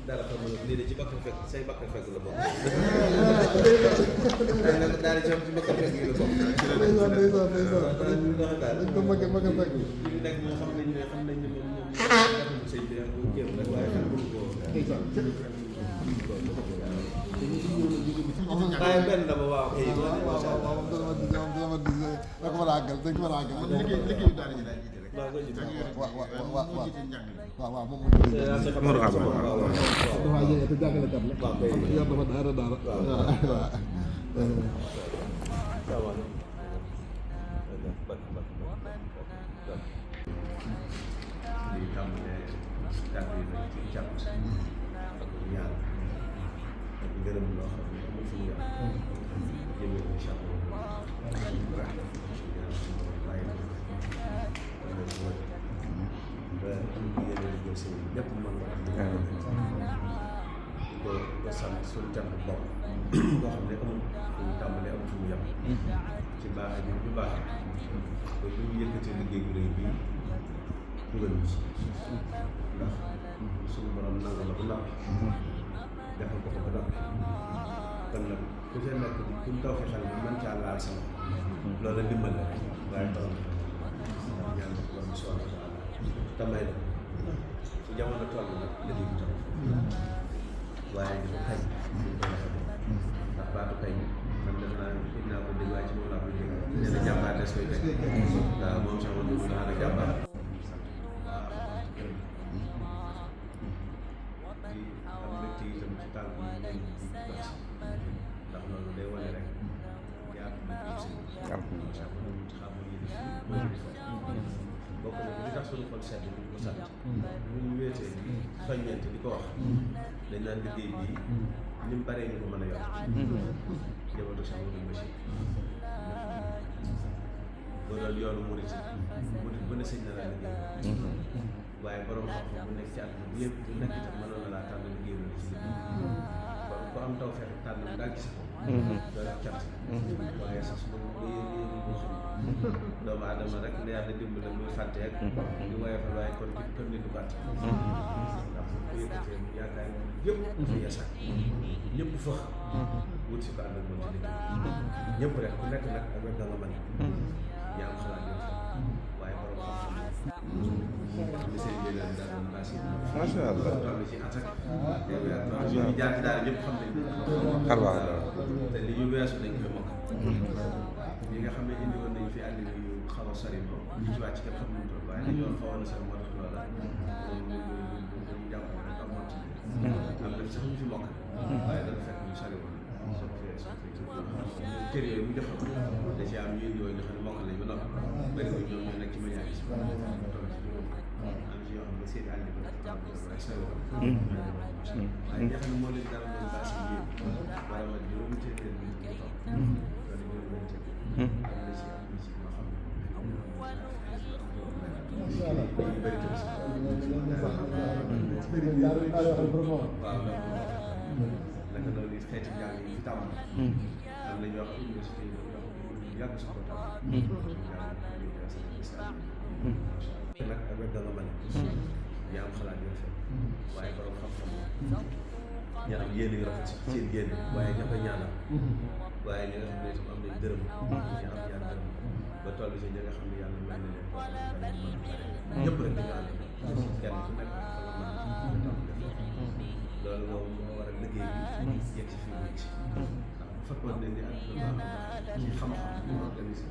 dara xamul lii de ci bakkan fekk say bakkan fekk la bokk. daal di ci bakkan fekk yi la bokk. dañ ko mag a fekk. ñu nekk moom xam nañ ne moom sëñ bi ak jéem rek waaye xam nga ko. waaye benn la ba waaw kay. waaw moom Mor Xaaba dafa jege te jàngalekat la yor dafa daara lépp mën nga ko sant suñu cant bopp boo xam ne amul fu mu tàmbalee amul fu mu yem ci baax ak ñu baax ba bu ñu yëkkatee liggéey bu rëy bii dugal ñu ci ndax suñu borom nangu la ba noppi defal ko ba noppi kon nag ku see nekk ku ñu taw fi xel bi mën caa laal sama loolu la dimbal la waaye borom ñaan ko borom bi subhanahu wa taala tamay la ci jamono toll nag liggéey bi toll waaye di ko kañ ñu ko defee ndax baatu kañ man def naa ko dégg waaye ci moom laa koy dégg nee na jàmbaar des koy kañ waaw moom sax man dugg naa ne jàmbaar di am mbégte itam ci tànk yi ngeen di dox si ndax loolu day wane rek yaatu na biir si xam bokk na li tax suñu xol sedd bi ko sant bu ñu wéetee di soññeente di ko wax dañ naan liggéey bii ni mu baree ñu ko mën a yor jëmatu sax mu dul machine boo doon yoonu murit bu ne sëñ na laa liggéey waaye borom xam-xam bu nekk ci àdduna bi yëpp bu nekk itam mënoon na laa tànn liggéey la ci liggéey kon ku am taw fexe tànn daal ci sa bopp doon ak cant waaye sax moom ba yéen boo xam doomu aadama rek la yàlla dimbale muy fàtte ak di woyofal waaye kon nit du gàtt ndax bu ko yëkkatee yaakaar yëpp dafa yeesaat ñëpp fëx wut si ko ànd ak moom ci liggéey ñëpp rek ku nekk nag ak wet da nga mën ñaa am xalaat yoo xam waaye borom xam-xam li sëriñ bi leen daal doon basi macha allah toll ci attaque ñu jaar ci daal ñëpp xam nañ xarwaa te li ñu weesu dañ koy mokk ñi nga xam ne indi woon nañu fi àndi yu xaw a sori moom ñu ci wàcc kenn xam nañu toll waaye dañu doon xawoon na sori moo tax loola ñu jàpp rek am mott am def sax ñu fi mokk waaye dafa fekk ñu sori woon kër yooyu bu joxe ko da ci am ñu indi woon ñu xam ne mokk nañ ba noppi bëri ko ñoom ñoo nekk ci média bi toll ci juróom am ci yoo xam ne seen àndi ba ay sori woon waaye nga xam ne moo leen dara doon basi yéen wala ma juróomi téeméer bi ñu topp loolu juróomi téeméer am na ci ñoo xam naka noonu it xeeti njàng yi fi tàmm am na ñoo xam université yi yàgg sa ko tàmm te nag ak wet da nga mën ñi am xalaat yu rafet waaye borom xam-xam ña am yéene yu rafet ci seen yéene waaye ña ko ñaanal waaye ñi nga xam ne itam am nañ dërëm ña am ñaar dërëm ba toll si ñi nga xam ne yàlla may na leen ko ñëpp rek dañu ànd kenn ku nekk fa nga mën loolu moom moo war a liggéey bi yegg si fii ci ndax bu fekkoon ne ni ak lu baax ci xam-xam ñu organisé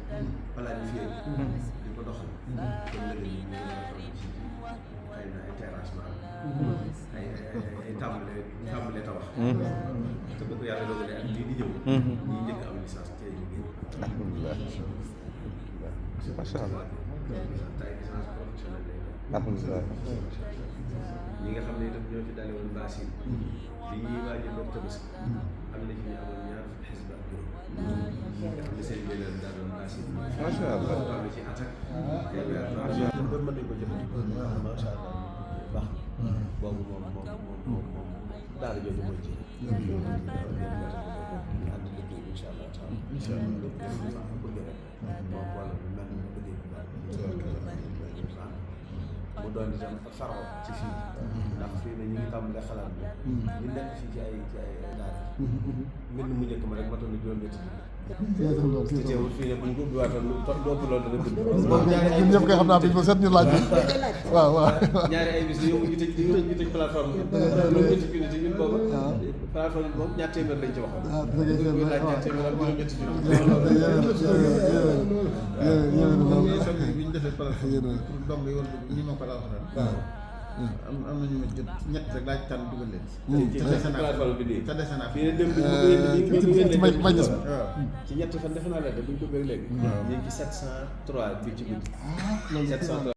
planifié di ko doxal kon liggéey bi ñu war a toll ci xëy na ay terrassement ay tàmbale tabax te bëgg yàlla dogalee ak lii di ñëw ñi njëkk am licence tey ñu génn alhamdulilah macha allah tay licence professionnelle lay alhamdulilah ñi nga xam ne itam ñoo fi dale woon baas yi li ñuy waaj a doon tabaski am na ci ñu amoon ñaar fukki xisb ak juróom nga xam ne seen beneen daal doon baas yi macha allah toll ci attaque ba mën nañ ko jëfandikoo macha allah baax boobu moom daara jooju mooy ci ñu ànd liggéey bi incha allah taala lépp bëgg rek moom wàlla bi mel na liggéey bi daal mu doon itam faro ci fii ndax fii ne ñu ngi tàmbalee xalaat bi ñu nekk fii ci ay daara mbind mu njëkk ma rek matoon na juróom-ñetti ci teewul fii ne bu ñu ko ubbiwaatoon lu topp loolu dana bind ñun ñëpp kay xam naa bi ba set ñu laaj bi waaw ñaari ay bis yow ñu tëj plateforme bi loolu ñetti junni te ñun booba plateforme bi moom ñaar téeméer lañ ci waxoon laaj ñaar téeméer ak juróom-ñetti junni bi ñu defee plateforme pour dong yi wala ñi ma ko alxuraan am na ñu ma jot ñett rek laaj tànn dugal leen ci plateforme bi te dese naa fii ne dem ci ñetti fan defe naa la de buñ ko bëgg léegi ñu ngi ci 703 bi ci guddi 703